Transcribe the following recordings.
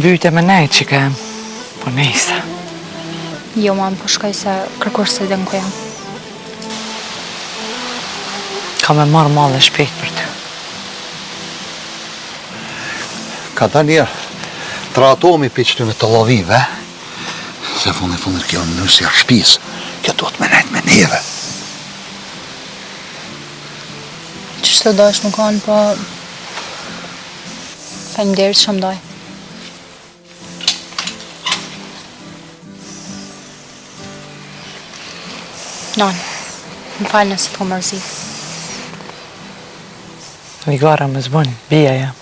Vyte me nejt që kem, po nejse. Jo, mam, po shkoj se kërkush s'e din ku jam. Ka me marrë malli shpejt për ty. Ka ta njerë, tratomi pi qëtyne tollovive, se fundi fundit kjo nusja e shpis, kjo duhet me nejt me neve. Qysh të dosh me konë, po... Faleminderit shumë daj. Nonë, më fal nëse të kom mërzit. Vigara më zbon, bija jam.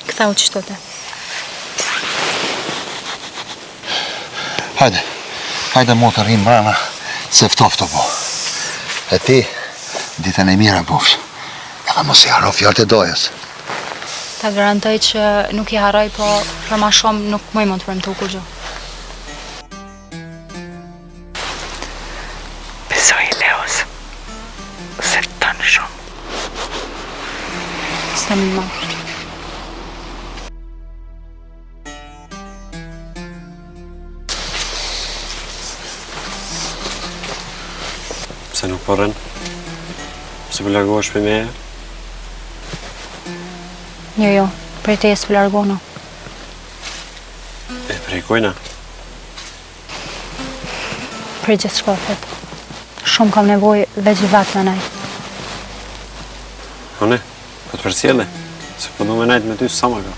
Ktheu qështu te. Hajde, hajde motër rrimë mrena, se ftoft u bo. E ti, ditën e mirë e bofsh. Edhe mos i harro fjalët e dajës. Ta garantoj që nuk i harroj, po për ma shumë nuk muj me të premtu kurgjo. Besoji Leos, se të don shumë. S'të më ma. Pse nuk po rrin? Pse po largohesh prej meje? Jo, jo, prej teje s'po largohna. E prej kujna? Prej gjithçkafit. Shumë kam nevojë veç vetë me nejt. One, po të përcjelli, se po du me nejt me ty sa ma ka.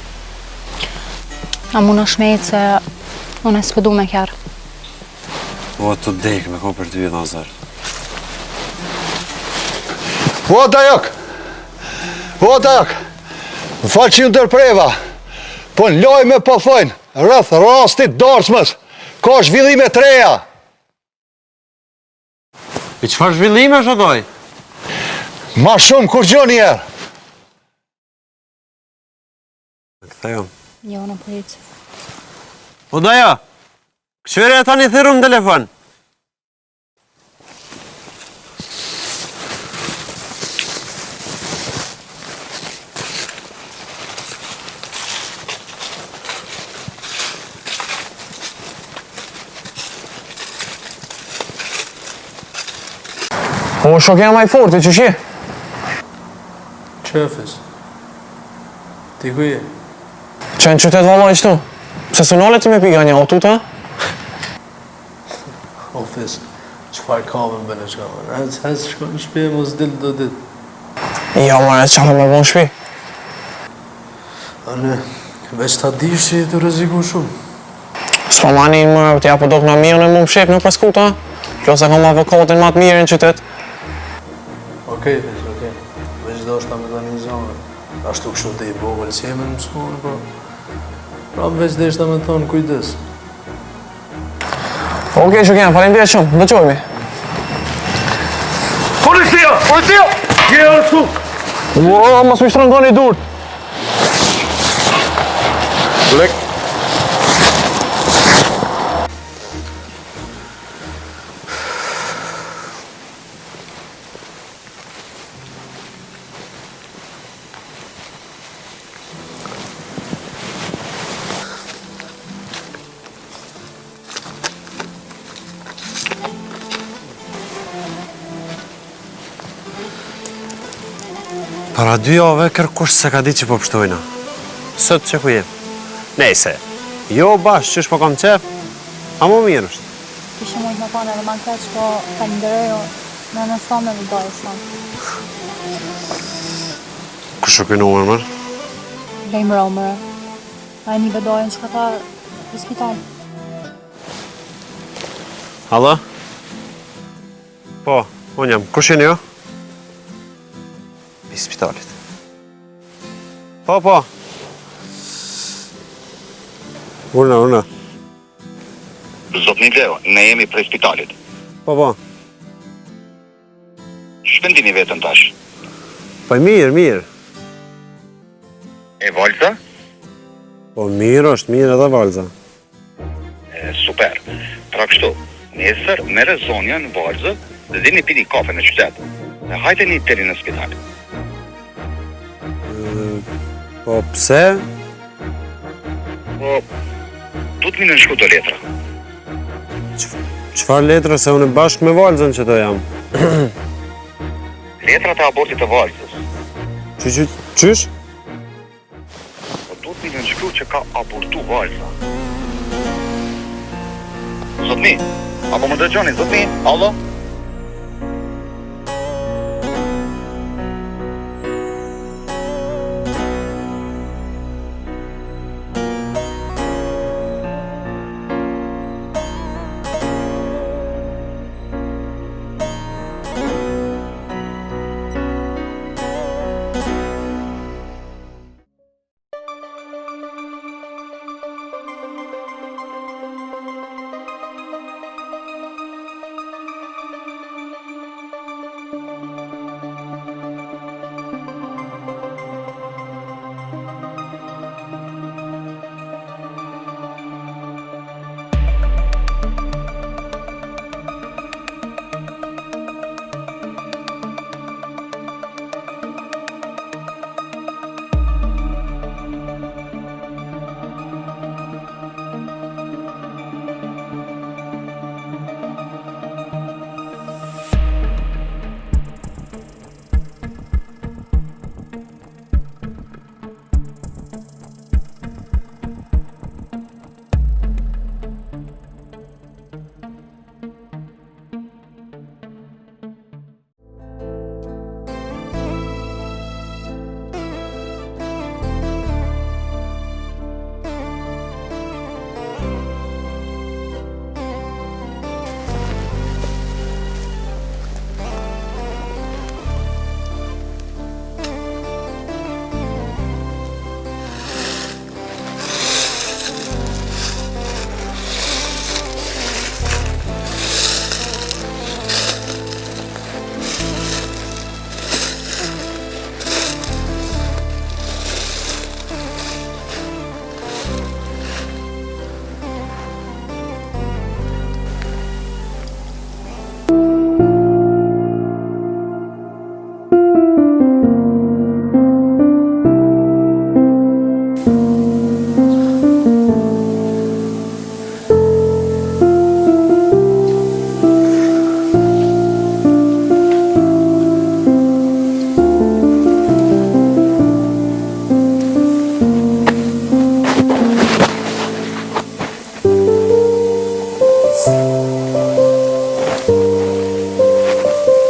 A munesh me ecë se unë s'po du me kerr. O, të dek me ko për ty e nazar. O, dajok! O, dajok! Më fal që ju ndërpreva, po në lajme po thojnë, rreth rastit darsmës, ka zhvillime të reja. E çfarë zhvillime është daj? Ma shumë kurgjo njëherë. Ktheu. Jo, në po ecë. O daja, këqyre e tani thirrëm në telefon. O, shok jam ma i forti, qysh je? Qefës. Ti ku je? Që në qytet vallaj qëtu? Pse s'u nale ti me pi nga një auto, ta? O fis, çfarë ka me bënë çka më? Hec, hec, shko në shtëpi mos dil do ditë. Jo, more, çka me bo në shtëpi? Ane, veç ta dish që je tu rreziku shumë. S'po ma nin më, ti apo do këna mirë në më mshef në paskuta. Plus e kam avokatin ma të mirë në qytet. Okej, fis, okej. Veç doshta me ta një zonë. Ashtu kështu të i vogël si e me mësuar, po... Prapë veç deshta me thonë kujdes. Okej, shok jam, faleminderit shumë. Dëgjohemi. Policia! Policia! Je ashtu! Ua, mos më shtrëngoni durt. Lek. Para dy jave kërkush s'e ka dit që po pështojna. Sot qe ku jem. Nejse, jo bash qysh po kam qef, amo mirë është. Kishe mujtë me konë edhe ma keq, po falenderoj nënës tame dhe dajës tame. Kush o ky numër, mërë? Lejmëro, mërë. A e nive dajën çka tha në spital. Alo? Po, unë jam. Kush jeni ju? I spitalit. Po, po. Urdhno, urdhno. Zotni Leo, ne jemi prej spitalit. Po, po. Qysh e ndini veten tash? Po mirë, mirë. E Valza? Po mirë është, mirë edhe Valza. E, super. Pra kështu, nesër merre zonjën Valzën dhe dilni pini kafe në qytet. Dhe hajdeni deri në spital. Po pse? Po, duhet mi nënshkru do letra. Çfarë letra se unë bashkë me Valzën qetu jam? Letrat e abortit të Valzës. Qy, qy, qysh? Po duhet mi nënshkru që ka abortu vajza. Zotni, a po më dëgjoni, zotni, allo?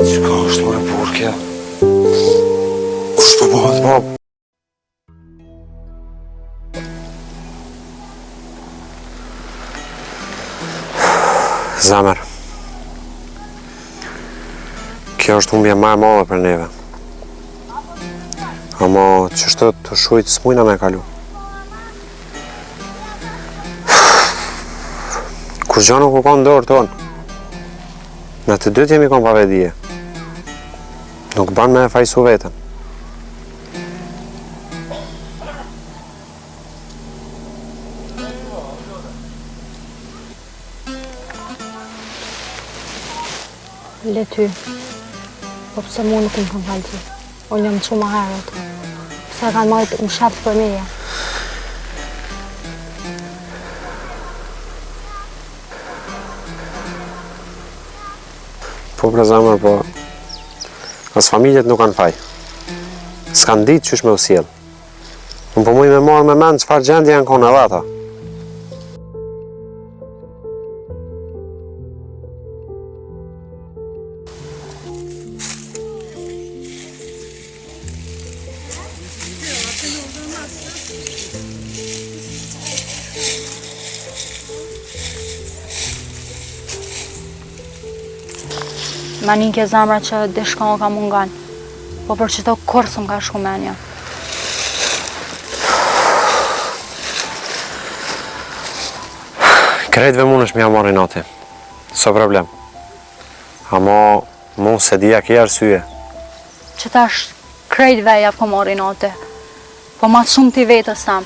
Çka është more burrë kjo? Kush po bëhet po? Zemër. Kjo është humbja ma e madhe për neve. Ama qështu të shujtë s'mujna me kalu. Kurgjo nuk u kon n'dorë tonë. Na të dytë jemi kon pa vetëdije. Nuk ban me e fajsu veten. Le ty. Po pse mu nuk më kanë falë Unë jam çu ma herët. Pse e kanë majtë msheft prej meje. Po pra zemër, po... As familjet nuk kanë faj. S'kanë ditë qysh me u sjellë. Unë po muj me marrë me mend çfarë gjendje janë konë edhe ata. Ma ninke zemra që dishka o ka mungan. Po për qëto kurrë s'më ka shku menja. Krejtve mundesh me ja marrë inatin. S'o problem. Amo, mu s'e di a ki arsye. Që tash krejtve ja kom marrë inatin. Po ma shumë ti vetës tam.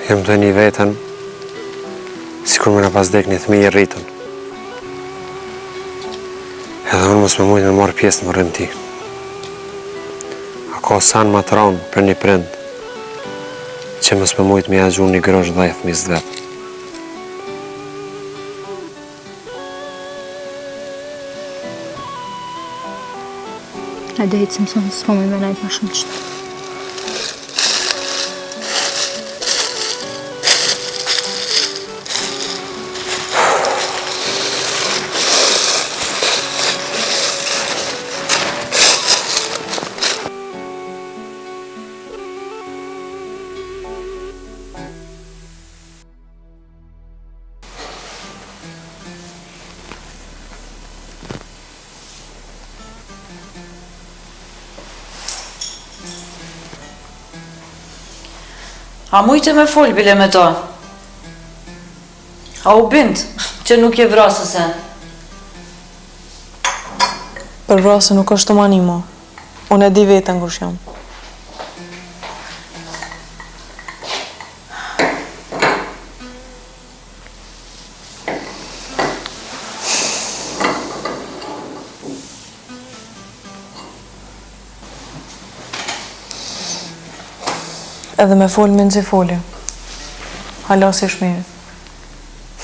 Jam tu e ni veten, sikur me na pas dek një thmi i rritun. Edhe unë mos me mujtë me marrë pjesë në varrim tij. A ka sen ma të ranë për një prind që mos me mujtë me ia gju një grosh dhe fëmisë vet. Hajde ecim se s'po muj me nejtë ma shumë qëtu. A mujte me fol bile me to? A u bind që nuk je vrasëse? Për vrasë nuk është të mani mo. Unë e di veten kush jam. Edhe me fol mezi foli. Hala s'ish mirë.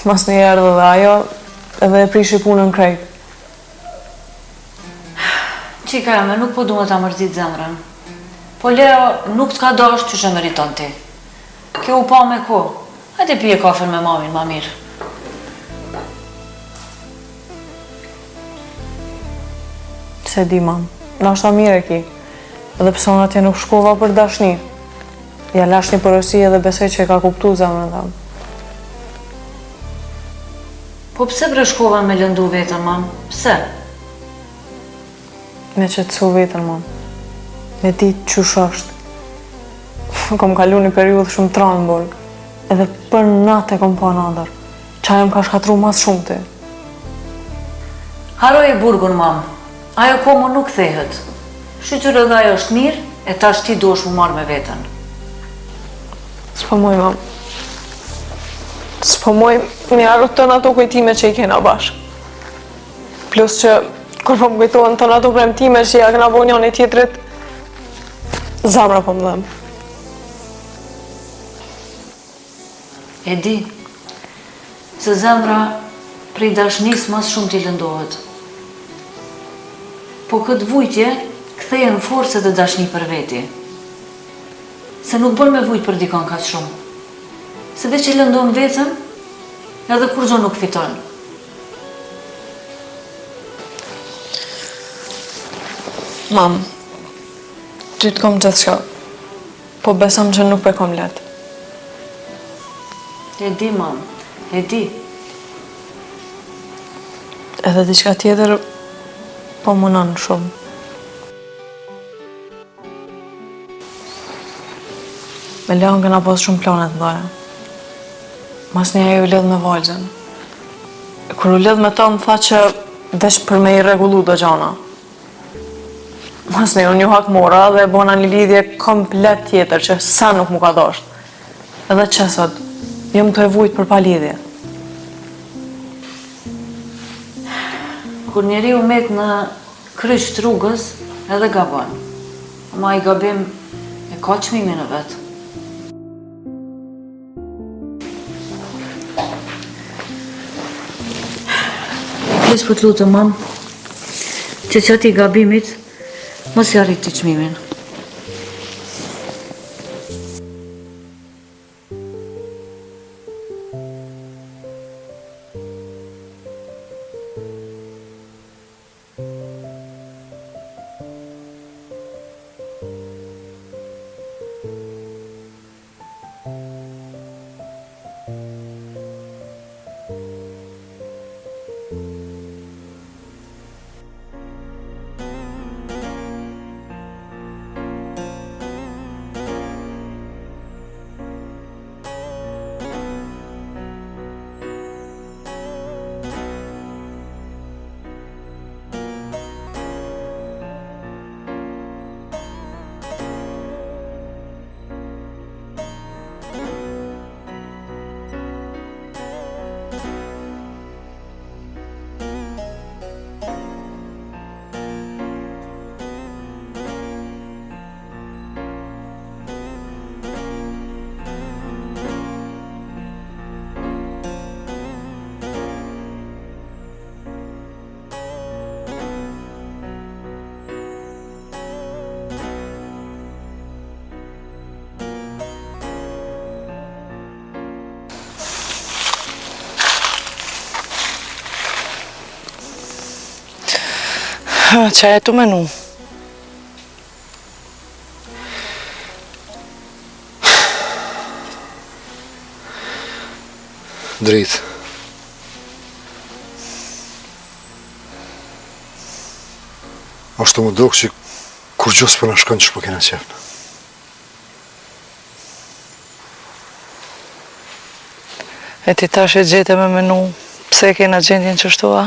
Masnej erdh edhe ajo, edhe e prishi punën krejt. Çika jeme, nuk po du me ta mërzit zemrën. Po Leo nuk të ka dashtë qysh e meriton ti. Kjo u pa me kohë. Hajde pije kafen me mamin ma mirë. S'e di, mam. Nashta mirë e ki. Edhe pse unë atje nuk shkova për dashni. Ja lash një porosi edhe besoj që e ka kuptu zemrën tem. Po pse bre shkove me lëndu veten, mam? Pse? Me qetësu veten, mam. Me ditë qysh është. Kom kalu një periudhë shumë t'ranë në burg. Edhe për natë e kom pa n'andërr. Qajo më ka shkatru ma s'shumti. Harroje burgun, mam. Ajo kohë mo nuk kthehet. Shyqyr edhe ajo është mirë, e tash ti duhesh m'u marrë me veten. S'po muj, mam. S'po muj m'i harru tëna ato kujtime që i kena bashkë. Plus që kur po më kujtohen tëna ato premtime që ja kena bo njani tjetrit, zemra po më dhem. E di, se zemra prej dashnisë ma s'shumti lëndohet. Po këtë vujtje ktheje në forcë edhe dashni për veti. Se nuk bën me vujt për dikon kaq shumë. Se veç e lëndon veten, edhe kurgjo nuk fiton. Mam, ty të kom gjithçka, po besom që nuk pe kom leht. E di, mam, e di. Edhe diçka tjetër, po m'unon shumë. Me Leon kena pas shumë plane të mdhaja. Masnej ai u lidh me vajzën. E kur u lidh me to, më tha që veç për me i rregullu do gjana. Masnej unë ju hakmora dhe e bona një lidhje komplet tjetër që sa nuk mu ka dosht. Edhe që sot, jam tu e vujt për pa lidhje. Kur njeriu met në kryq të rrugës edhe gabon. Ama ai gabim e ka çmimin e vet. Veç po të lutem, mam, që qatij gabimit, mos ja rrit ti çmimin. Ça je tu menu? Dritë. Ashtu m'u duk që kurgjo s'po na shkon qysh po kena qef. E ti tash e gjete me menu pse e kena gjendjen qështu a?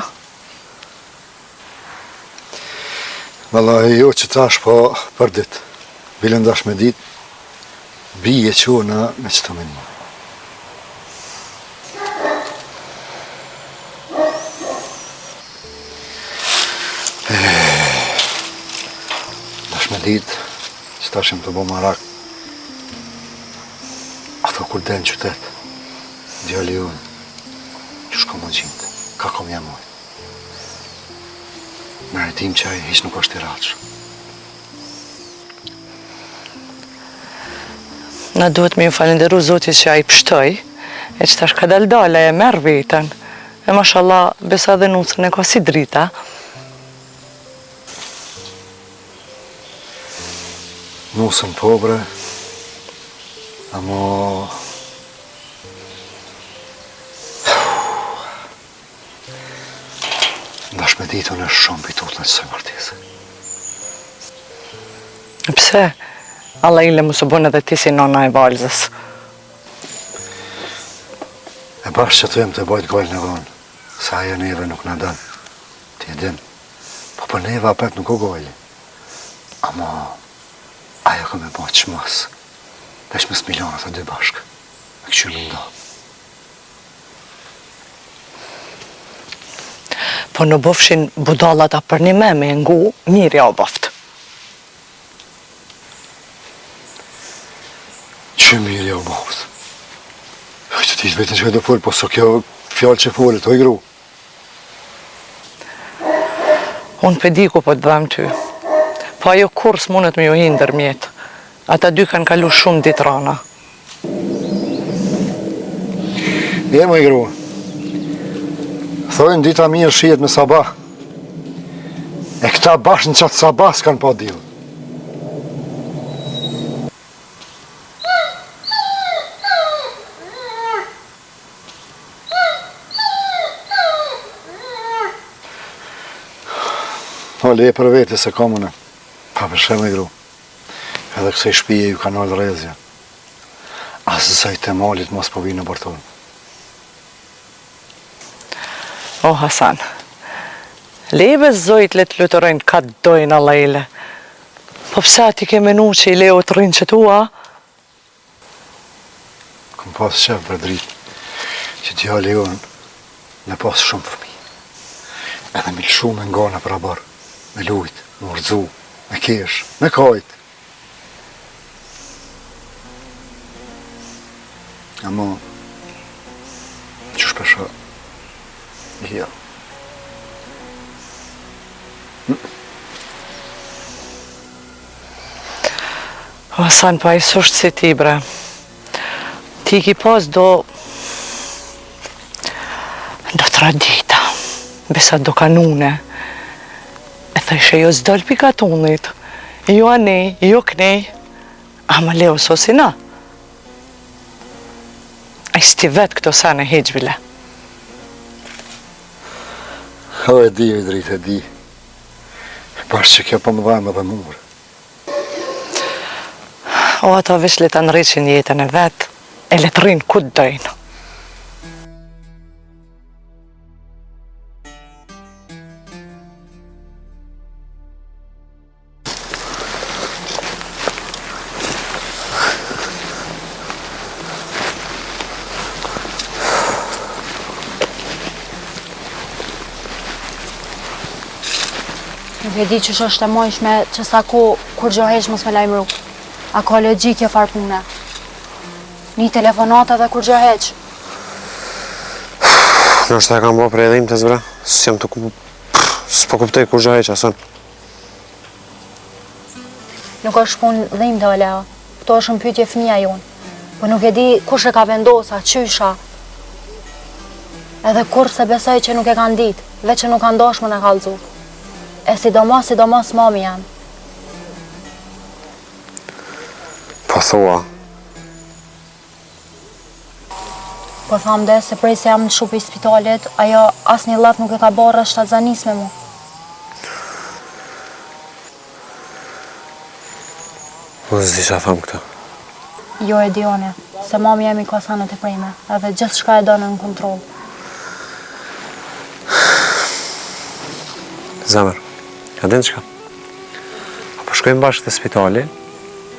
Vallahi jo që tash po për dit. Bile n'dash me dit, bije që na me qëto menime. Dash me dit, që tash jam tu bo marak, ato kur del në qytet, djali jonë, qysh ka m'u gjindë, ka ka me ja mujtë. Na e dim që ai hiç nuk është i rahatshëm. Na duhet me ju falenderu Zotit që ai pshtoi, e që tash ka dal dale e merr veten. E mashallah, besa dhe nusën e ka si drita. Nusën po bre, amo... N'dash me ditë, unë shumë pi tutna qësaj martese. Pse? Allah ile mos u bën edhe ti si nona e vajzës. E bash që të jem tu e bajt gajlen e vonë, se ajo neve nuk na don, ti e din. Po për neve apet nuk o gajle. Amo, ajo ka me bo çmos, veç mos m'i lanë ata dy bashkë, me këqyrë me nda. Po në bofshin budallat a për një me me ngu, mirë ja u boft. Që mirë ja u boft? Që ti vetën që ka të folë, po s'o kjo fjalë që folet, oj gru. Unë pe di ku po të dhem ty. Po ajo kurrë s'mundet me ju hi ndërmjet. Ata dy kanë kalu shumë ditë rana. Je moj grua. Thojnë dita mirë shihet me sabah. E këta bash në qatë sabah s'kanë pa diell. O, le për vete se kam unë. Pa për moj gru. Edhe kësaj shpije ju ka nalë rrezja. As zojt e malit mos po vinë në bërtonë. O Hasan, leve zojt le të fluturojnë ka të dojnë Allah Po pse a ti ke menu që i leo të rrinë qëtu, a? Kom pas qef bre Dritë, që djali jonë me pas shumë fëmi. Edhe me lëshu me nga nëpër oborr, me lujt, me u rrxu, me kesh, me kajt. Amo, qysh po shoh, jo. O, Hasan, po ai s'është si ti, bre. Ti ki pas do... Do tradita, besa do kanune. E thëshe jo s'dol pi katunit. Jo anej, jo knej. Ama Leo s'o si na. Ai s'ti vet këto sene hiç bile. O, e di, oj Dritë, e di. Bash që kjo po më dhem edhe mu. O, ato veç le ta ndreqin jetën e vet, e le të rrinë ku të dojnë. Nuk e di qysh është e mujshme që sa kohë kurgjo hiç mos me lajmëru. A ka logjikë kjo farë pune? Një telefonatë edhe kurgjo hiç. Ndoshta e kam bo prej dhimtës, bre. S'jam të ku... S'po kuptoj kurgjo hiç, ason. Nuk është punë dhimte, o Leo. Këto është në pyetje fëmija jonë. Po nuk e di kush e ka vendos, a qysh a. Edhe kurrë s'e besoj që nuk e kanë ditë, veç që nuk kanë dashtë me na kallzu. E sidomos, sidomos mami jem. Po thua. Po tham de se prej se jam lshu prej spitalit, ajo asnjë llaf nuk e ka bo rreth shtatzanisë me mu. Unë s'di ça tham këtë. Jo e di une, se mami jem i ka sanet e preme, edhe gjithçka e do nën kontroll. Zemër, a din çka? A po shkojmë bashkë te spitali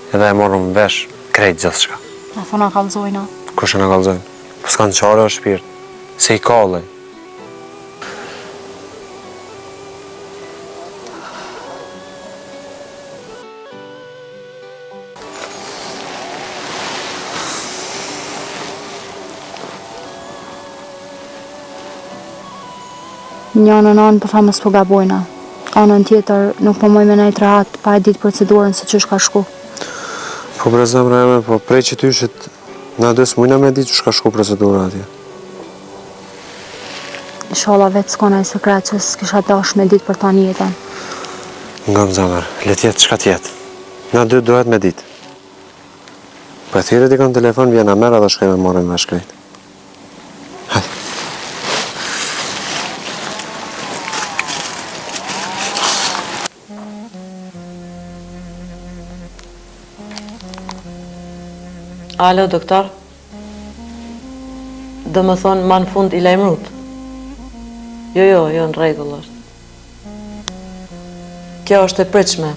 edhe e marrim vesh krejt gjithçka. A thu na kallzojnë? Kush na kallzojnë? Po s'kanë qare o shpirt, se i kalli. Njanën anë po tham mos po gabojna. Anën tjetër nuk po muj me nejt rahat pa e ditë procedurën se qysh ka shku. Po bre zemra jeme, po prej qëtyshit na dy s'mujna me ditë qysh ka shku procedura atje. Inshallah veç s'ka naj sekret që s'kisha dash me ditë për tanë jetën. Ngom zemër, le t'jetë çka t'jetë. Na dy duhet me ditë. Po e thirri dikon n'telefon, vjen na merr edhe shkojmë e marrim vesh krejt. Hajde. Alo, doktor? Domethonë, ma në fund i lajmrut. Jo, jo, jo, në rregull është. Kjo është e pritshme.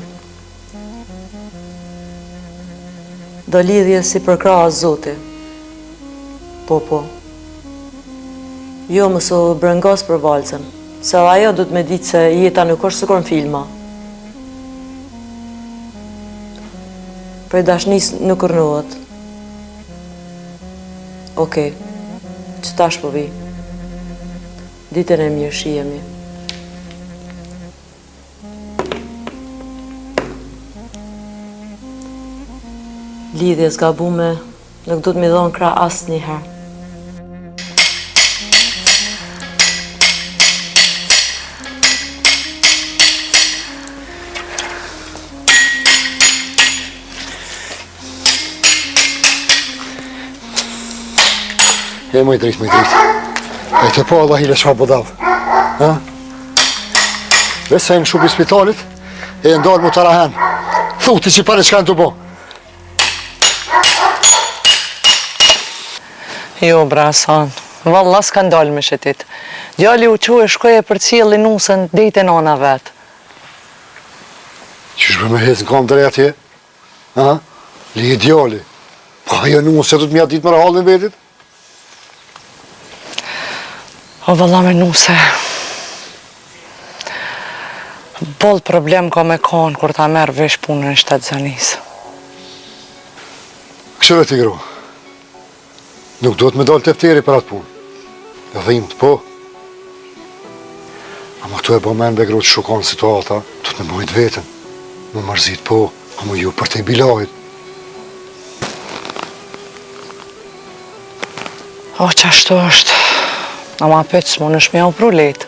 Do lidhje s'i përkrah as Zoti. Po, po. Jo, mos u brengos për vajzën. Se edhe ajo duhet me ditë se jeta nuk është sikur në filma. Prej dashnisë nuk rrnohet. Okej. Qetash po vi. Ditën e mirë, shihemi. Lidhjes gabume nuk duhet me i dhonë krah asnjëherë. E moj dritë, moj dritë. E të po Allah hile çfarë budall. Ha? Veç sa jam lshu prej spitalit, e ndalë mu tarahen. Thu ti që pare çka janë tu bo. Jo, bre Hasan, valla s'ka dalë me shëtit. Djali u çu e shkoi e përcjelli nusën deri te nana vet. Qysh bre me hecë në kamë deri atje? Ha? Li djali. Po ajo nuse do të m'ja ditë më hallin vetit? O valla me nuse. Boll problem ka me konë kur ta merr vesh punën e shtatzanisë. Kqyre ti gru. Nuk duhet me dalë tefteri për atë punë. Dhimt, po. Ama tu e bo men be gru qysh u konë situata, duhet me majtë veten. M'u mërzit, po, ama jo përtej bilahit. O, qashtu është. Ama apet s'munesh me jau pru lehtë.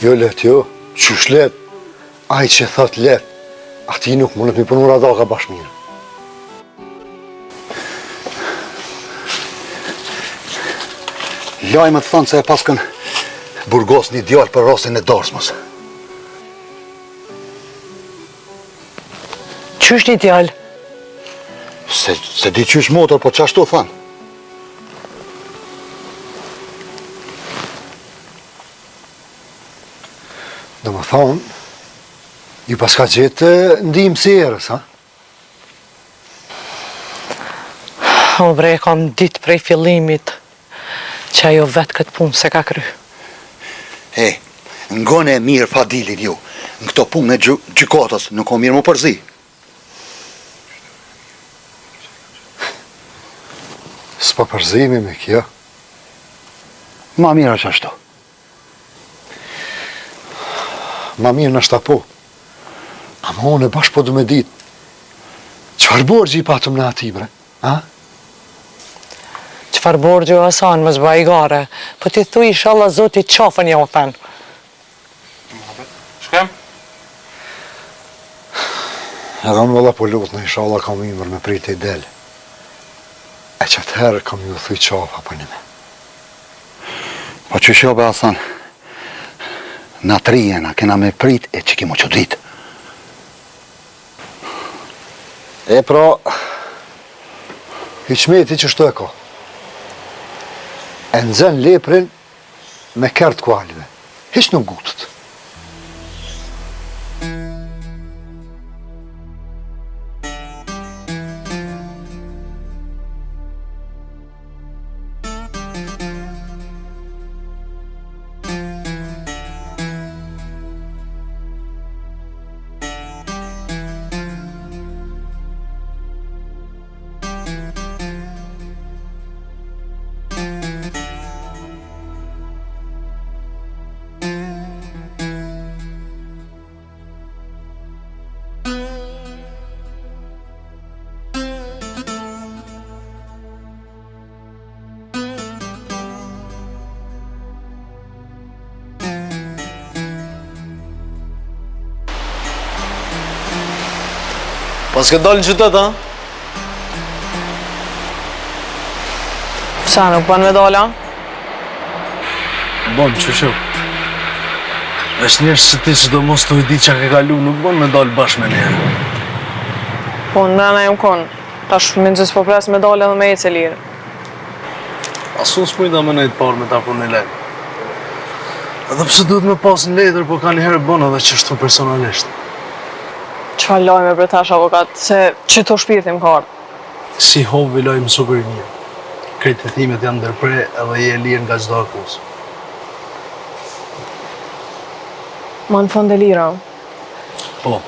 Jo lehtë, jo. Qysh lehtë? Ai që thot lehtë, atij nuk mundet me i punu radaka bash mirë. Lajmet thonë se e paskën burgos një djalë për rastin e darsmës. Qysh një djalë? Se, s'e di qysh motër, po qashtu thanë. Domethonë, ju paska gjetë ndihmësi erës, ha? O bre, e kam ditë prej fillimit që ajo vetë këtë punë s'e ka kry. E, ngone mirë Fadilin ju, në këto punë e gjykatës nuk o mirë m'u përzi. S'po përzimi me kjo. Ma mirë është ashtu. Ma mirë nashta po. Ama unë bash po du me ditë. Çfarë borxhi i patëm na atij, bre? A? Çfarë borxhi o Hasan, mos baj hajgare. Po ti thuj ishalla Zoti qafën jau then. Edhe unë valla po lutna, inshallah kam ymër me prit e del. E qatëherë kam ju thy qafa për një me. Po qysh jo be Hasan, na tri jena, kena me prit e që kemo çudit. E pra, Hiqmeti qështu e ka. E nxen leprin me kerr të kualve. Hiç nuk ngutet. Paske dalë në qytet, a? Pse nuk ban me dalë, a? Bon, qysh jo? Veç njerëz si ti sidomos tu e dit çka ke kalu, nuk bon me dalë bashkë me neve. Po, në mrena jam konë. Tash mezi po pres me dalë edhe me ecë e lirë. As unë s'mujta me nejtë parë me ta pru një lajm. Edhe pse duhet me pas në letër, po kanjëherë bon edhe qështu personalisht. Çfarë lajme bre tash avokat, se qëto shpirti më ka ardhë. Si hovi lajm super i mirë. Krejt hetimet janë ndërpre edhe je e lirë nga çdo akuzë. Ma në fund e lirë, a? Po,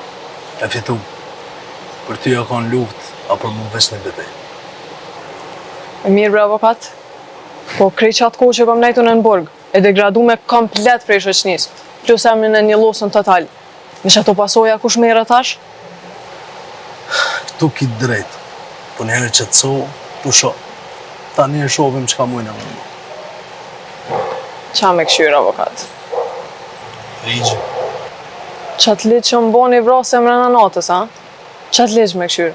e fitum. Për ty a kanë luftë, a për mu veç një betejë. E mirë bre avokat, po krejt qatë kohë që kom nejt unë në burg, e degradume komplet prej shoqnisë, plus emrin e njëllosën total. Me qato pasoja kush merret tash? Këtu ki drejt, po njëherë qetësohu, pusho. Tani e shohim çka mujna me bo. Qa me kqyr avokat? Ligjin. Qatë ligj që më boni vrasje mrena natës, a? Qatë ligj me kqyr?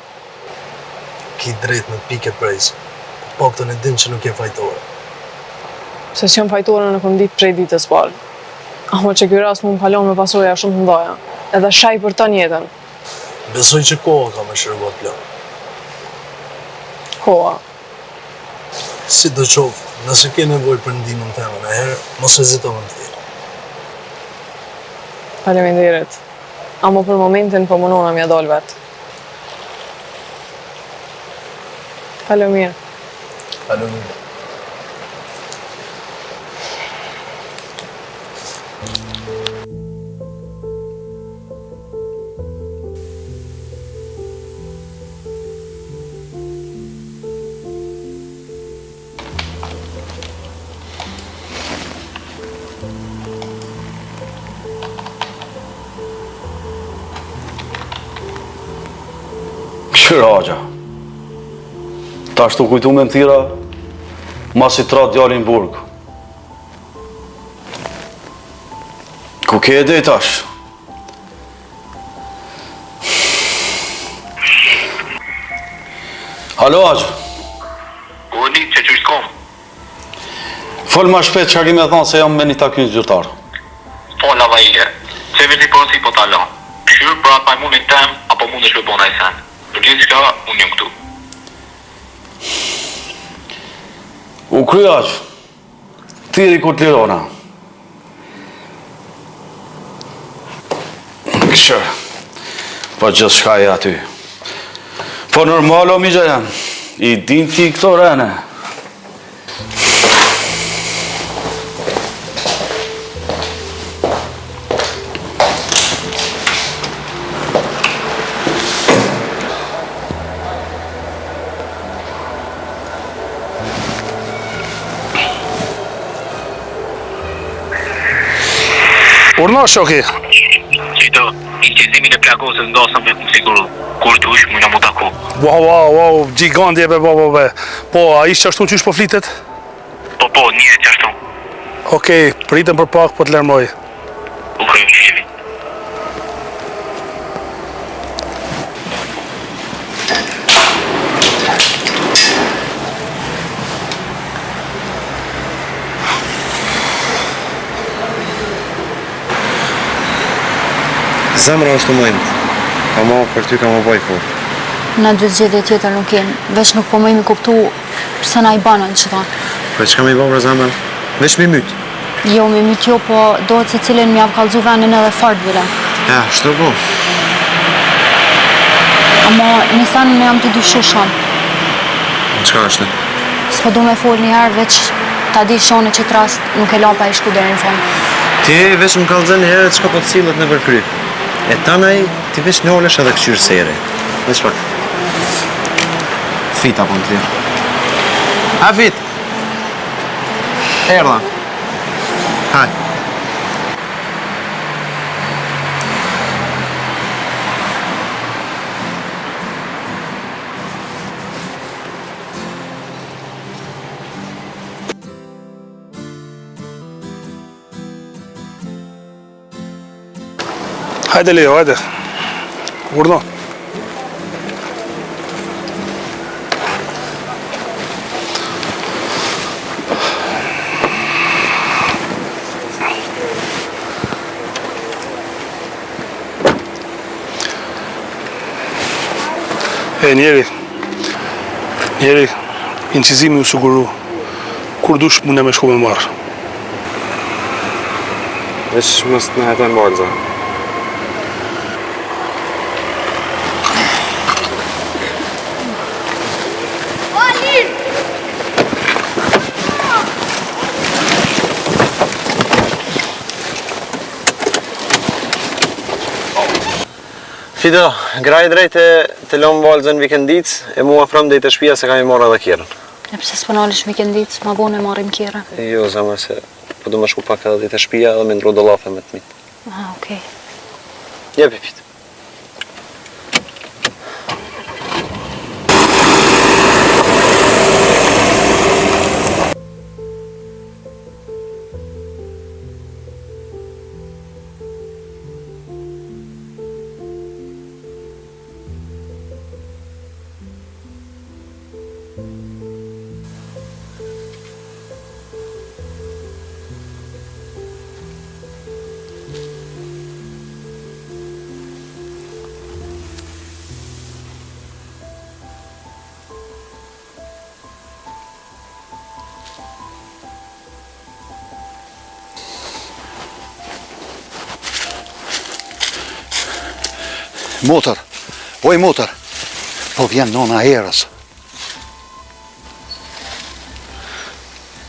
Ki drejt me të pike prejse, po të paktën e din që nuk je fajtore. Se s'jam fajtore unë e kom ditë prej ditës parë. Ama që ky rast mu më ka lon me pasoja shumë të mdhaja. Edhe shaj për tan jetën. Besoj që koha ka me shëru atë plagë. Koha. Sidoqoftë, nëse ke nevojë për ndihmën teme najherë, mos hezito me më thirrë. Faleminderit. Ama për momentin po munona me ia dalë vetë. Kalo mirë. Kalo mirë. Kqyr hoxha. Tash tu kujtu me më thirr, masi t'ra djali në burg. Ku ke dej tash? Halo, hoxhë. O, një që që kom. Fol ma shpejt çka ki me thonë se jam me një takim zyrtar. Po, lava ile. Se veç një porosi po ta lo. Kqyr për atë majmunin tem, apo mundesh me bo naj sen. Për gjithçka, unë jam këtu. U kry hoxhë. Thirri kur të lirona. Kqyr. Po gjithçka e aty. Po normal o mixha jem. I din ti këto rene. Urdhno, shoki. Qito, incizimin e plagosës ngasëm me më siguru. Kur dush, mujna mu taku. Wow, wow, wow, gjigant je be, bo, bo, be. Po, a ishte qashtu qysh po flitet? Po, po, një qashtu. Okej, pritëm për pak, po të lajmëroj. Okej, shihemi. Zemra është e imtë, ama për ty kam me u bo i fort. Na dy zgjedhje tjetër nuk kem, veç nuk po muj me kuptu pse na i banën qëta. Po çka me i bo bre zemër? Veç me i myt. Jo, me myt jo, po dohet secilin me jav kallzu venin edhe fort bile. Ja, shto po. Ama një sen unë jam tu dyshu shumë. Çka është? S'po du me fol një herë, veç ta di shone që rast nuk e la pa i shku deri në fund. Ti veç më kallëzon një herë çka po të sillet nëpër kry. E tanaj ti veç nalesh edhe këqyr seri. Veç pak. Fita po më thirr. Ha Fit. Erdha. Haj. Hajde Leo, hajde. Urdhno. E njeri, njeri, incizimi u siguru, kur dush mune me shku me marrë. Veç mos të na heton vajza. Fido, graj drejt e të lëmë vajzën n'vikendicë, e mu afrom deri te shpia se kam i marrë edhe kerrin. E pse s'po nalesh n'vikendicë, ma vonë e marrim kerrin. Jo, zemër se po du me shku pak edhe deri te shpia edhe me ndru do llafe me të mitë. Aha, okej. Jepi, Fit. Motër, oj motër, po vjen nona e Erës.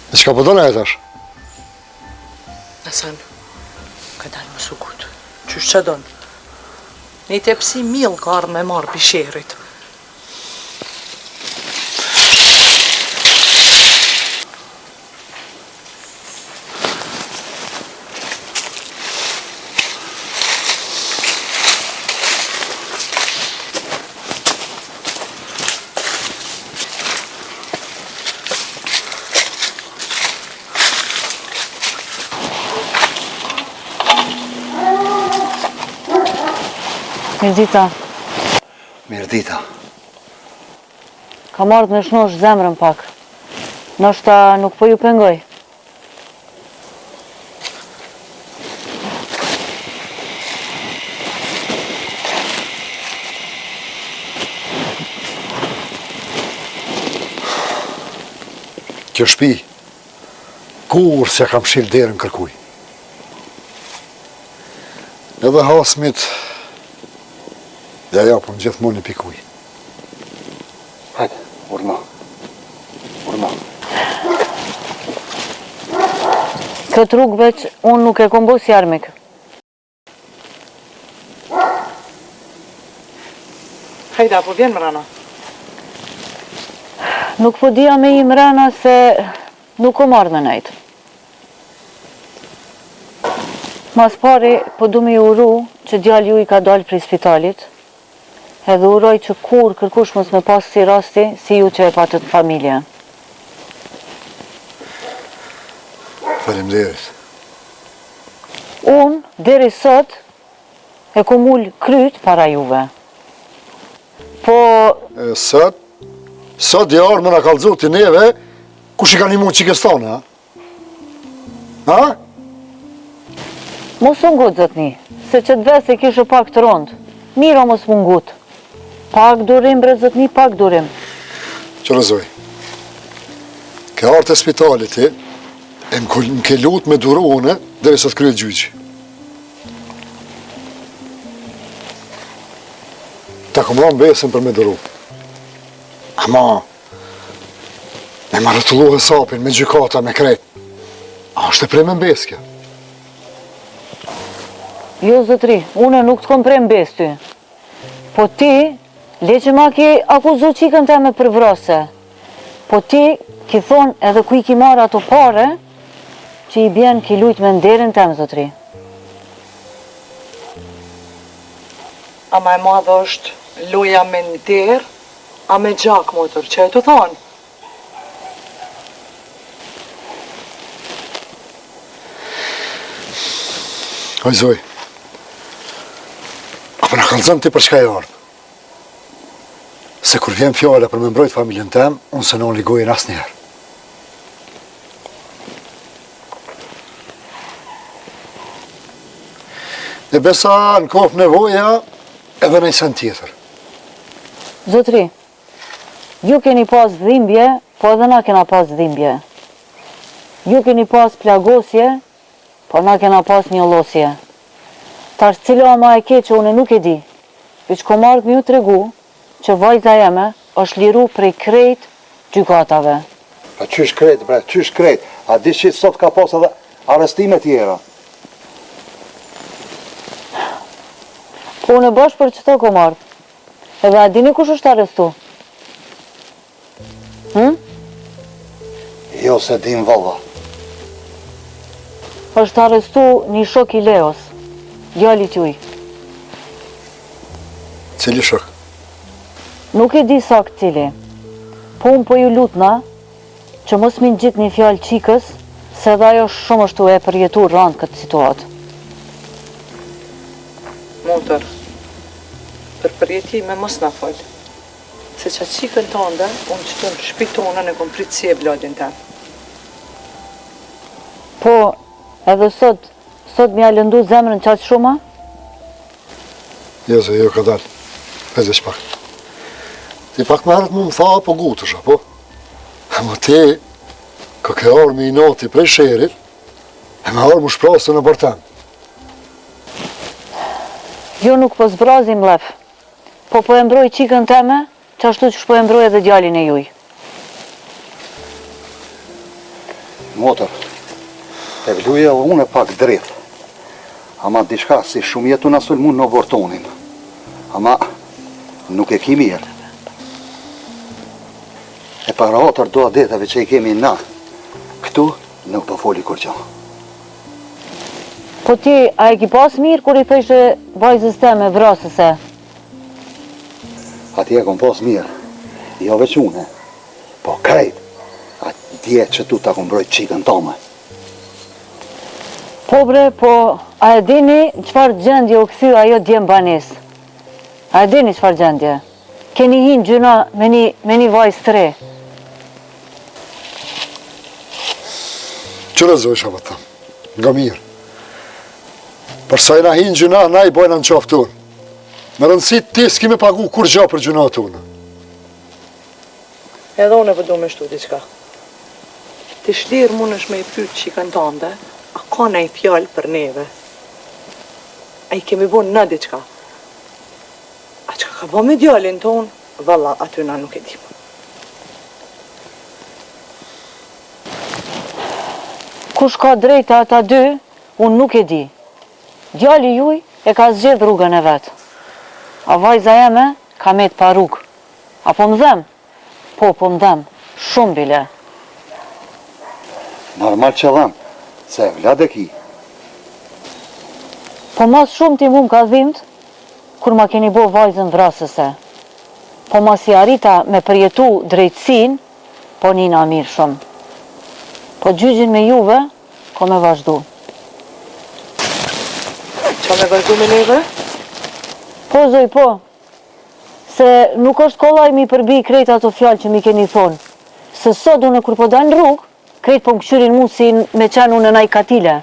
E çka po don ajo tash? Hasan, ka dalë më sukut. Qysh që don? Një tepsi mill ka ardhë me marrë pi shehrit. Mirëdita. Mirëdita. Kam ardhë me shnosh zemrën pak. Ndoshta nuk po ju pengoj. Kjo shpi, kurrë s'ja kam mshil derën kërkuj. Edhe hasmit, ja japëm gjithmonë një pikë ujë. Hajde, urdhno. Urdhno. Këtë rrugë veç unë nuk e kom bo si armik. Hajde, apo vjen mrena? Nuk po di a me hi mrena se nuk kom ardhë me nejtë. Mas pari, po du me ju uru që djali juj ka dalë prej spitalit, edhe uroj që kurrë kërkush mos me pas kësi rasti si ju që e patët në familje. Faleminderit. Unë, deri sot, e kom ul kryt para juve. Po... E sot, sot je ardhë me na kallzu ti neve, kush i ka nimu çikës tonë, ha? Ha? Mos u ngut, zotni, se qët ves e kishe pak të rëndë. Mirë o mos m'u ngut. Pak durim bre zotni, pak durim. Qyre zoj. Ke ardhë te spitali ti, e më, më ke lut me duru une, derisa të kryhet gjyqi. Ta kom dhanë besën për me duru. Ama, me ma rrotullu hesapin, me gjykata, me krejt. A është e preme n'besë kjo? Jo, zotri, une nuk të kom pre n'besë ty. Po ti, le që ma ki akuzu qikën teme për vrasje. Po ti, ki thonë edhe ku i ki marrë ato pare, që i bjen ki lujt me nderin tem, zotri. A ma e madhe është loja me nder, a me gjak, motër, që e të thonë? Oj zoj, a po na kallzon ti për çka je ardhë? Se kur vjen fjala për me mbrojt familjen tem, unë s'e nali gojën asnjëherë. E besa në koftë nevoja edhe naj sen tjetër. Zotri, Ju keni pas dhimbje, po edhe na kena pas dhimbje. Ju keni pas plagosje, po na kena pas njollosje. Tash cila o ma e keqe une nuk e di. Veç kom ardhë me ju tregu që vajza jeme është liru prej krejt gjykatave. Pa qysh krejt bre, qysh krejt, a di që sot ka pas edhe arrestime tjera. Po une bash për qëto kom ardhë. Edhe a dini kush është arrestu? Hm? Jo s'e dim valla. Është arrestu një shok i Leos, djalit juj. Cili shok? Nuk e di sakt cili. Po unë po ju lutna, Që mos m'i ngjitni fjalë çikës, se edhe ajo shumë është tu e përjetu randë këtë situatë. Motër, për përjetime mos na fol, se qat çikën tande unë qëtu në shpi tonën e kom prit si evladin tem. Po, edhe sot, sot m'ja lëndu zemrën qaq shumë a? Jo, zë, jo, ka dalë. Prit veç pak. Ti pak më herët mu më tha, po ngutesh, apo? Ama ti, ka ke ardhë me inati prej sherrit, e me ardhë m'u shprazë në oborr tem. Jo nuk po zbrazi mllef, po po e mbroj çikën teme, qashtu qysh po e mbroj edhe djalin e juj. Motër, e vluj edhe unë pak drith, ama diçka si shumë je tu na sulmu në oborr tonin, ama nuk e ki mirë. E për hatër do adeteve që i kemi na, këtu nuk po foli kurgjo. Po ti, a e ki pas mirë kur i thojshe vajzës teme vrasëse? Atje e kom pas mirë, jo veç une, po krejt, atje që tu ta kom mbrojt çikën tame. Po bre, po, a e dini çfarë gjendje u kthy ajo dje në banesë? A e dini çfarë gjendje? Keni hi n'gjynah me një me një vajzë të re. Qyre zoj çka po të tham? Nga mirë. Për sa jena hi n'gjynah, na i bojna në qafë tonë. Me rëndësi ti s'ki me pagu kurgja për gjynahet tona. Edhe unë po du me shtu diçka. Ti shlirë mundesh me e pyt çikën tande, a ka naj fjalë për neve? A i kemi bo na diçka? A çka ka bo me djalin tonë, valla aty na nuk e dimë. Kush ka drejt te ata dy, unë nuk e di. Djali juj e ka zgjedh rrugën e vet. A vajza jeme ka met pa rrugë. A po më dhem? Po, po më dhem. Shumë bile. Normal që dhem, se evlad e ki. Po ma s'shumti mu m'ka dhimt kur ma keni bo vajzën vrasëse. Po masi arrita me përjetu drejtësinë, po nina mirë shumë. Po gjyqin me juve ko me vazhdu. Ça me vazhdu me neve? Po zoj po. Se nuk është kollaj m'i përbi krejt ato fjalë që m'i keni thonë. Se sot unë kur po dal në rrugë, krejt po më kqyrin mu si me qenë unë naj katile.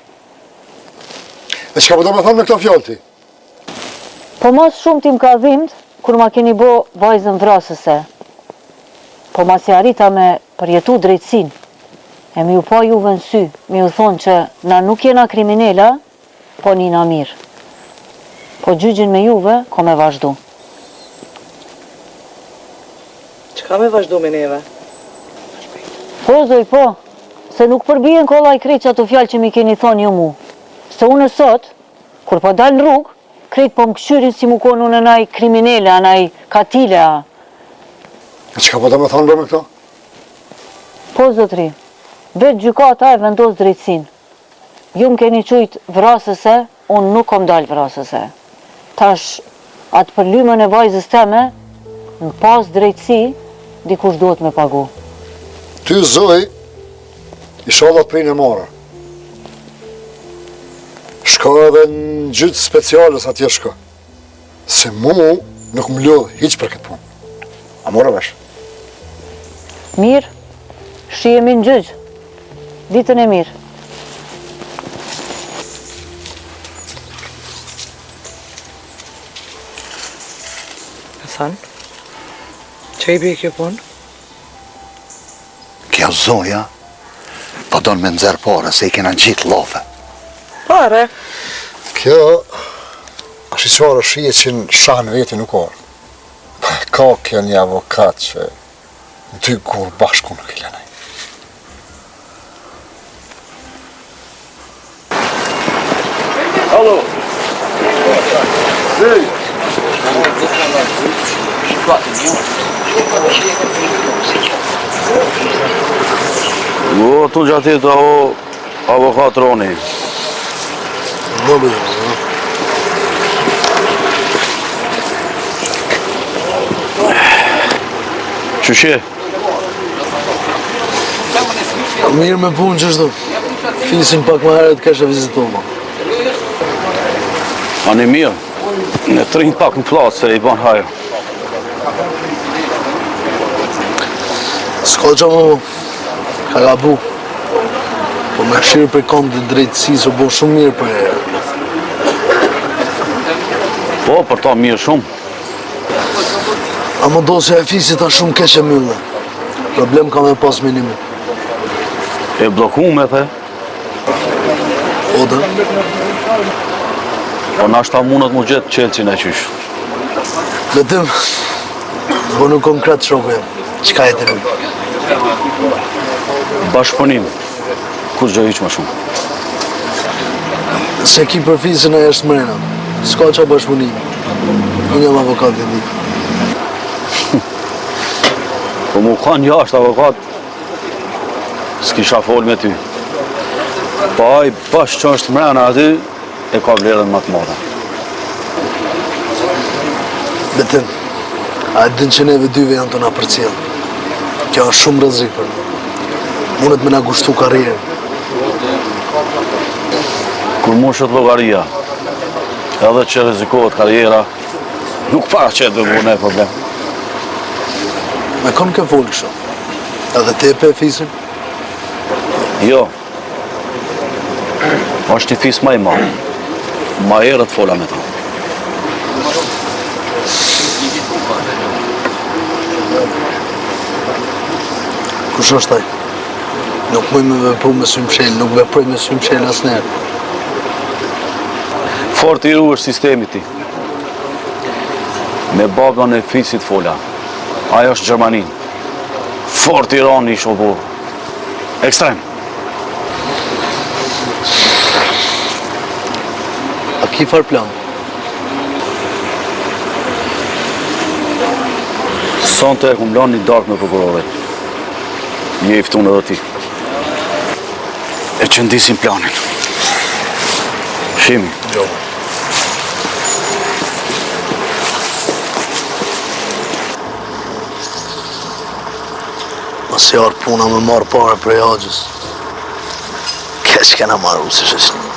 E çka po do me thonë me këto fjalë ti? Po ma s'shumti m'ka dhimt kur ma keni bo vajzën vrasëse. Po masi arrita me përjetu drejtësinë e me ju pa juve në sy, me ju thonë që na nuk jena kriminela, po nina mirë. Po gjyqin me juve ko me vazhdu. Çka me vazhdu me neve? Po zoj po, se nuk përbihen kollaj krejt qato fjalë që m'i keni thonë ju mu. Se unë sot, kur po dal në rrugë, krejt po më kqyrin si mu konë unë naj kriminele a naj katile a. E çka po do me thonë bre me këto? Po zotri, vetë gjykata e vendos drejtësinë. Ju më keni qujt vrasëse, unë nuk kom dalë vrasëse. Tash, atë përlymën e vajzës teme, në pas drejtësi, dikush duhet me pagu. Ty Zoj, ishalla të prin e mara. Shko edhe në gjyq speciales atje shko. Se mu nuk më lodh hiç për këtë punë. A more vesh? Mirë, shihemi në gjyq. Ditën e mirë. Hasan, ça i bje kjo punë? Kjo zoja, po don me nxerr pare, se i kena gjithë llafe. Pare? Kjo, është i qarë shije që në shah në veti nuk orë. Ka kjo një avokat që dy gurë bashku nuk i lenaj. Hallo. Hey. O, tu gjatë të o avokat Roni. Roni, Qysh je? Mirë me punë qështu. Fisin pak më herët kesh e vizitova. Ani mirë. Në të rinjë pak në plasë se i ban hajër. S'ka që më ka gabu. Po me kqyrë prej kondit të drejtësisë u bo shumë mirë për herë. Po, për ta mirë shumë. Ama dosja e fisit a shumë keq e myllë. Problem ka me pas minimi. E bllokume, the? Po dhe? Po nashta mundet mu gjetë çelësi na qysh. Betim, bonu konkret shoku jem. Çka e të Bashkëpunim, kurgjo hiç më shumë. Se ki për fisin e është mrena. S'ka ça bashkëpunimi. Unë jam avokat i di. Po mu kanë jashtë avokat, s'kisha fol me ty. Po ai bash që është mrena aty, e ka vlerën më të madhe. Betim, a e din që neve dyve janë tu na përcjellë. Kjo është shumë rrezik për ne. Mundet me na kushtu karrierën. Kur mushet llogaria, edhe që rrezikohet karriera, nuk paraqet me bo naj problem. Me kon ke folë kështu? Edhe te pe fisin? Jo, është një fis ma i madh. Ma herët fola me ta. Kush është ai? Nuk muj me vepru me sy mshel, nuk veproj me sy mshel asnjëherë. Fort i ru është sistemi ti. Me babën e fisit fola. Ai është n'Gjermani. Fort i ronë ish o burrë. Ekstrem. A ki farë plan? Sonte e kum lanë një darkë me prokurorin. Je i ftun edhe ti. E qëndisim planin. Shihemi. Jo. Mos i ardh puna me marrë pare prej axhës. Keq kena maru si shoqni.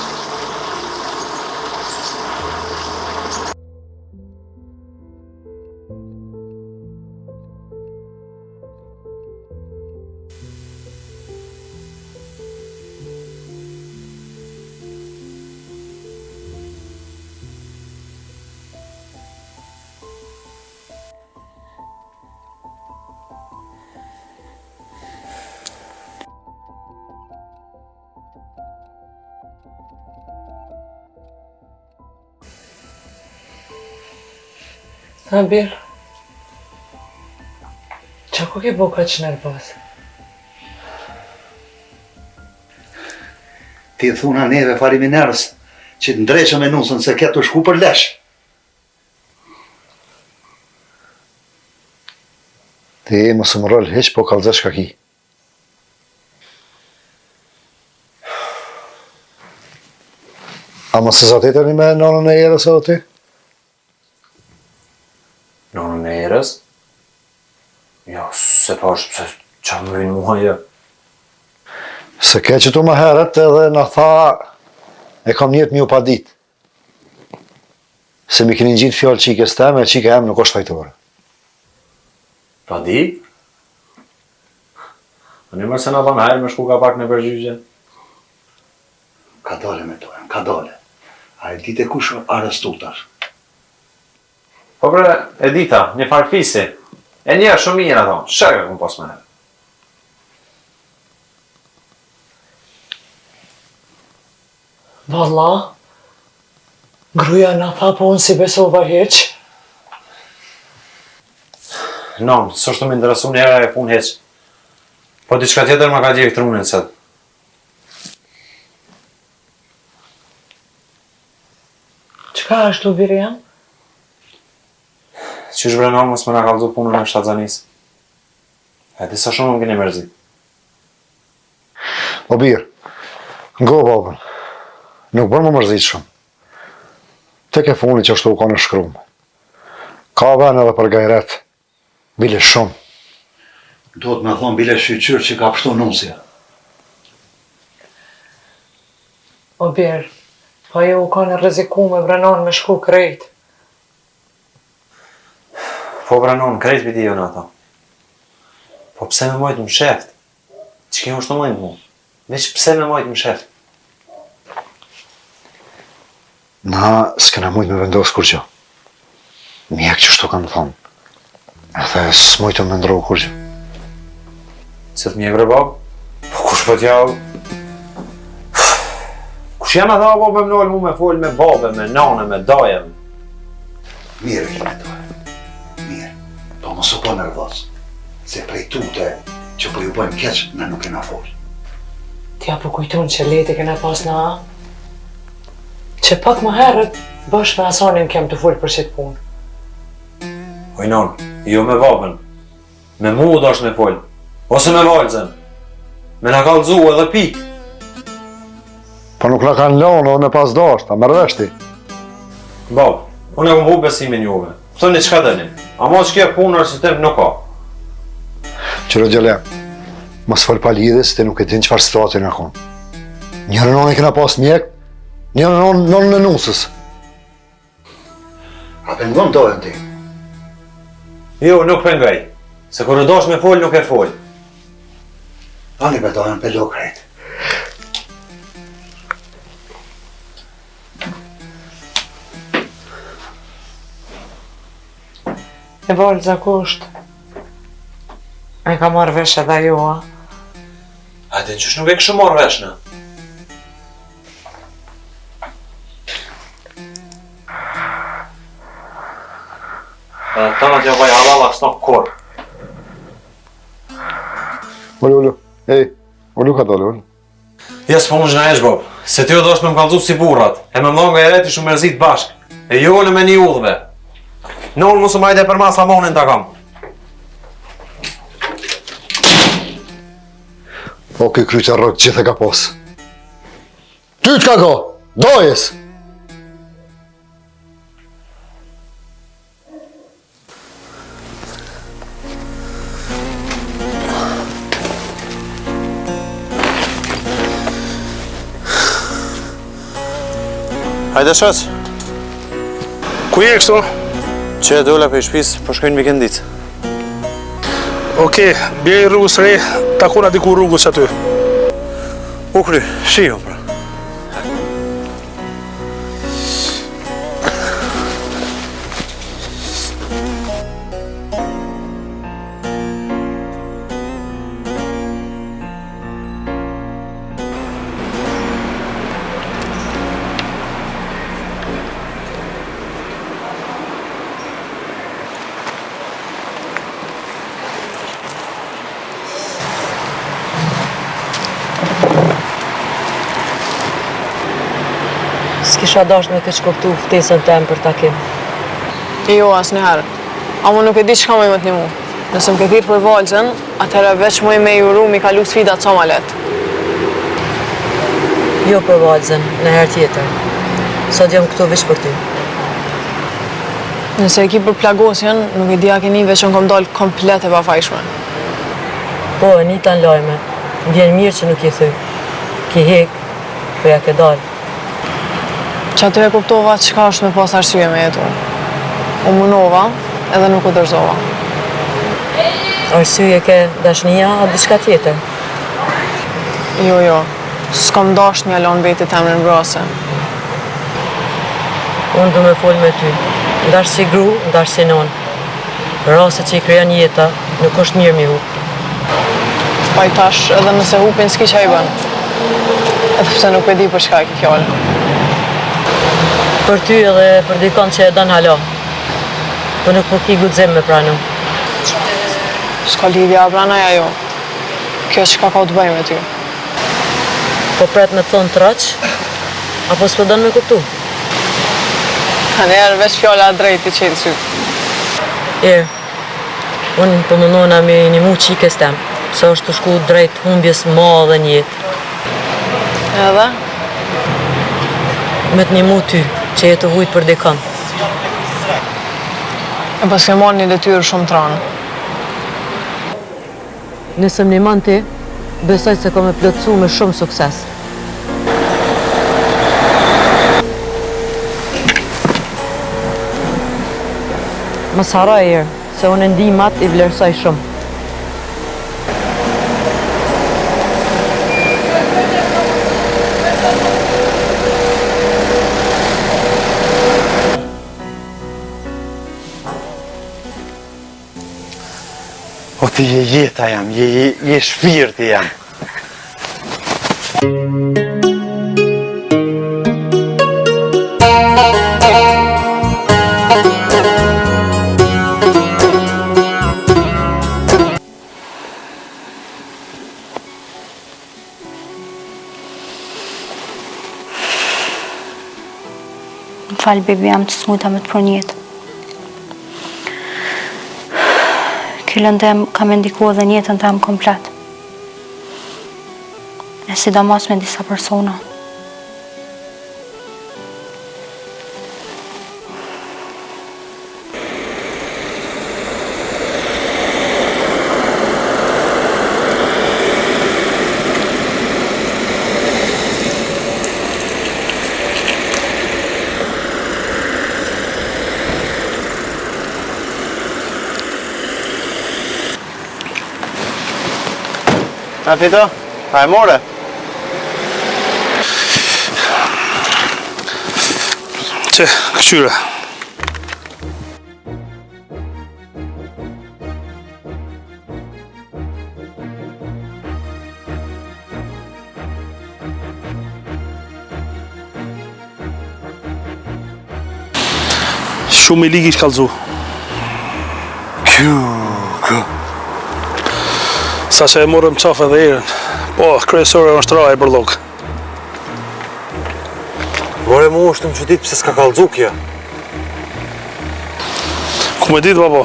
A bir, ça koke bo kaq nervoz? Ti thuna neve faleminderës që të ndreqëm me nusën se ke tu shku për lesh. Ti mos u mrrol hiç po kallxo çka ki. A mos e zateteni me nonën e Erës edhe ti? Nonën e Erës? Jo, se po është pse ça më vinë mua jo. Se ke qëtu më herët edhe na tha e kam nijet me ju padit. Se m'i keni ngjitë fjalë qikës teme, e qika jem nuk është fajtore. Padi? A një mërë se na dhanë hajrë me shku ka pak nëpër gjyqe? Ka dale me to, ka dale. A e dite kush arrestu tash? Po bre, e dita, një farë fisi. E njoh shumë mirë ato, shok e kom pas më herët. Valla, gruja na tha po unë s'i besova hiç. Non, s'është të më interesu njëherë ajo punë hiç. Po diçka tjetër ma ka djeg trunin sot. Çka është o biri jem? Qysh bre non mos me na kallzu punën e shtatzanisë? E di sa shumë më keni mërzit. O bir, ngo babën, nuk bën m'u mërzit shumë. Tek e funit qashtu u kanë e shkrume. Ka ven edhe për gajret, bile shumë. Duhet me thonë bile shyqyr që ka pshtu nusja. O bir, po ajo u kanë e rrezikume bre nonë me shku krejt. Po bre nonë, krejt p'i di unë ato. Po pse me majtë msheft? Qikjo është të majtë mu? Veç pse me majtë msheft? Na s'kena mujt me vendos kurgjo. Mjekët qështu kanë thonë. Edhe s'mujtëm me ndrru kurgjo. Cilët mjekë bre babë? Po kush po t'jau? Kush janë ata po me m'nalë mu me folë me babë, me nanë, me dajë? Mirë e kime duhe. Mirë. Po mos u bo nervoz. Se prej tute që po ju bëjmë keq, na nuk kena folë. Ti a po kujton që lehtë e kena pas na a? Që pak më herët, bashkë me Hasanin kem tu folë për qëtë punë. Oj nonë, jo me babën. Me mu u dasht me folë. Ose me Valzën. Me na kallzu edhe pikë. Po nuk na kanë lonë edhe me pas dasht, a merr vesh ti? Babë, unë e kom hup besimin juve. Thoni çka doni. Ama që kjo punë arsyetim nuk ka. Qyre djalë jem, mos fol pa lidhje se ti nuk e din çfarë situate jena konë. Njërën onë e kena pas mjek, njërën onë nonën e nusës. A pengon dojën ti? Jo, nuk pengoj. Se kur u dasht me fol, nuk e fol. Ani be dojën pe lo krejt. E Valza ku është? A e ka marrë vesh edhe ajo, a? A dhe qysh nuk e kishim marrë vesh na? Edhe të në t'ja bëj halal ashtu kur. Ulu, ulu, ej, ulu ka dole, ulu. Ja s'po mund në esh, Bob, se ti u dasht me më kallzu si burrat, e me më dhonë gajret i shumë mërzit bashk, e jo në me një udhëve. Nonë mos më hajde për masa monin ta kam. Po ky kryt e rrok gjithë e ka pas. Ty të ka go, dojës! Hajde shoq. Ku je kështu? Që e dola prej shpisë, po shkoj në Vikendicë. Okej, bjeri rrugës re, takona diku rrugës aty. U kry, shihemi pra. S'kisha dashtë me keqkuptu ftesën tem për takim. Jo, asnjëherë. Amo nuk e di çka muj me të nimu. Nëse më ke thirrë për valzën, atëherë veç muj me ju uru mi kalu sfidat sa ma lehtë. Jo për valzën, në herë tjetër. Sot jam këtu veç për ty. Nëse e ki për plagosjen, nuk e di a ke ni veç unë kom dalë komplet e pafajshme. Po, e nita në lajme. Më vjen mirë që nuk je thy. Ki hek, po ja ke dalë. Qaty e kuptova çka është me pas arsye me jetu. U munova edhe nuk u dorëzova. Arsye ke dashnia a diçka tjetër? Jo, jo. S'kom dashtë me ia lon vetit emrin vrasëse. Unë du me fol me ty. Ndash si gru, ndash si nonë. Rastet që i krijon jeta, nuk është mirë mi hup. Paj tash, edhe nëse hupin s'ki ça i bën. Edhe pse nuk e di për çka e ki fjalën. Për ty edhe për dikon që e don hala. Po nuk po ki guxim me pranu. S'ka lidhje a pranoj a jo. Kjo çka ka të bëjë me ty. Po pret me të thonë troç, apo s'po don me kuptu? Nganjëherë veç fjala e drejtë t'i çel sytë. Erë, unë po mundohna me i nimu çikës tem, se është tu shku drejt humbjes madhe në jetë. Edhe? Me të nimu ty, që je tu vujt për dikon. E paske marrë një detyrë shumë të rëndë. Nëse më nimon ti, besoj se kom me plotësu me shumë sukses. Mos harro Erë, se unë ndihmat i vlerësoj shumë. O ti je jeta jem, je, je, je shpirti jem. Më fal bebi jem që s'mujta me të përnjetë. Ky lëndim ka me ndiku edhe n'jetën tem komplet. E sidomos me disa persona. A Fito, a e more? Qe, këqyre. Shumë i ligi ish kallzu. Kjo, kjo. Sa që e morëm qafe dhe erën. Po, kryesore është ra e bërllok. More mu është më çudit pse s'ka kallzu kjo. Ku me ditë, babo,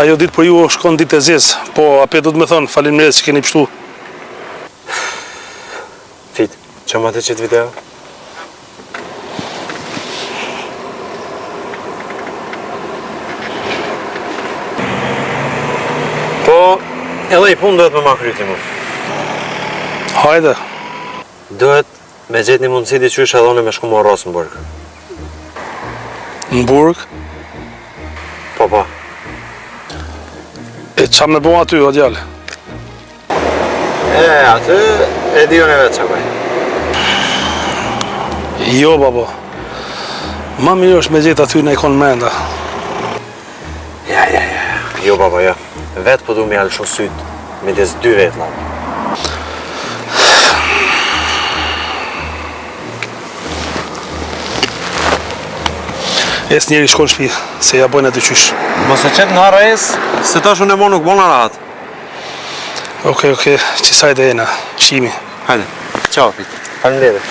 ajo ditë për ju është konë ditë e zezë, po apet du të me thonë, faleminderit që keni pshtu. Fit, që ma të qitë video? Po, edhe i punë duhet me ma kry ti mu. Hajde. Duhet me gjetë një mundësi diqysh edhe unë me shku me rrosë në burg. Në burg? Po, po. E ça me bo aty, o djalë? E, aty e di unë vetë ça bëj. Jo, babo. Ma mirë është me gjetë aty najkon mrenda. Ja, ja, ja. Jo, baba, jo. Vetë po du me ia lëshu sytë midis dy vetlave. Ec njeri shko në shpi, se ja bojnë aty qysh. Mos e qet në harresë, se tash unë mo nuk bona rahat. Okej, okej, qësaj dhe jena, shihmi. Hajde, ciao, Fit. Faleminderit.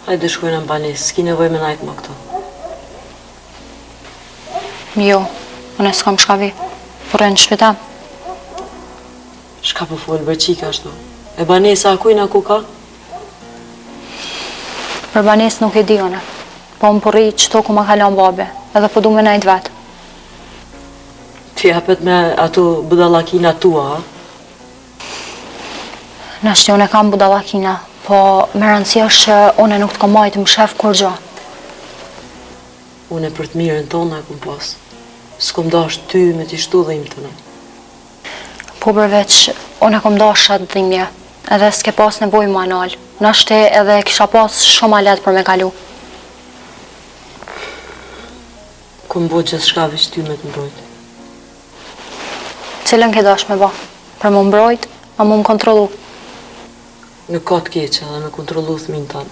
Hajde shkojna në banesë, s'ki nevojë me najtë më këtu. Jo, unë s'kam shka vi, po rri në shpi tem. Shka po fol bre çika ashtu? E banesa a kujna ku ka? Për banesë nuk e di unë, po unë po rri qëtu ku ma ka lanë babi, edhe po du me najtë vetë. Ti apet me ato budallakina tua, a? Nashti unë e kam budallakina, po me rëndësi është që unë nuk të kom majtë mshef kurgjo. Unë për të mirën tonë e kom pas. S'kom dash ty me t'i shtu dhimtën. Po përveç, unë e kom dash atë dhimje, edhe s'ke pas nevojë ma nalë. Nashti edhe kisha pas shumë ma lehtë për me kalu. Kom bo gjithçka veç ty me të mbrojtë. Cilën ke dash me ba? Për mu mbrojt, a mu më kontrollu? Nuk ka të keqe edhe me kontrollu fëmin tënd.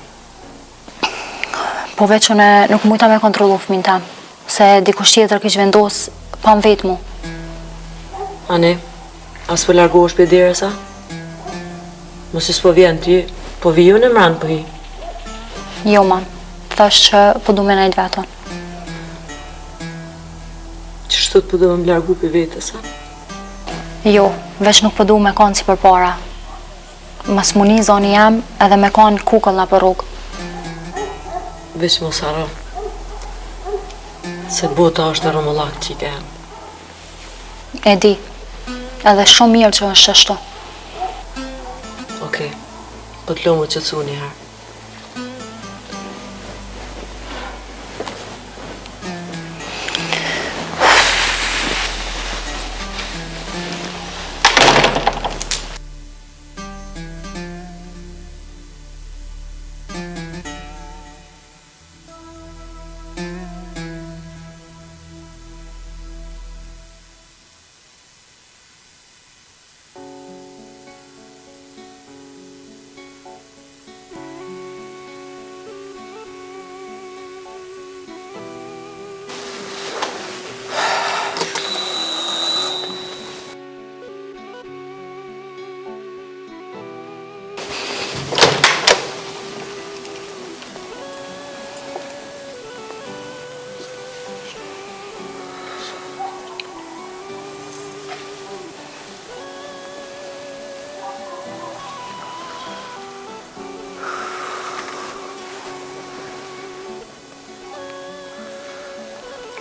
Po veç une nuk mujta me kontrollu fëmin tem, se dikush tjetër kish vendos pa më vet mu. Ani, a s'po largohesh prej derës a? Mos s'po vjen ti, po vi unë mrena po hi. Jo, mam, thash që po du me najt vetën. Qështu po do me më largu prej vetës, a? Jo, veç nuk po du me konë si përpara. Mos m'u ni zoni jem edhe me konë kukull nëpër rrugë. Veç mos harro. Se bota është e rrumullakt çika jem. E di. Edhe shumë mirë që është ashtu. Okej. Po të lo m'u qetësu një herë.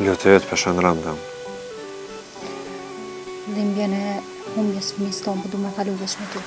Loti yt peshon rëndë. Dhimbjen e humbjes fëmisë tonë, po du me kalu veç me ty.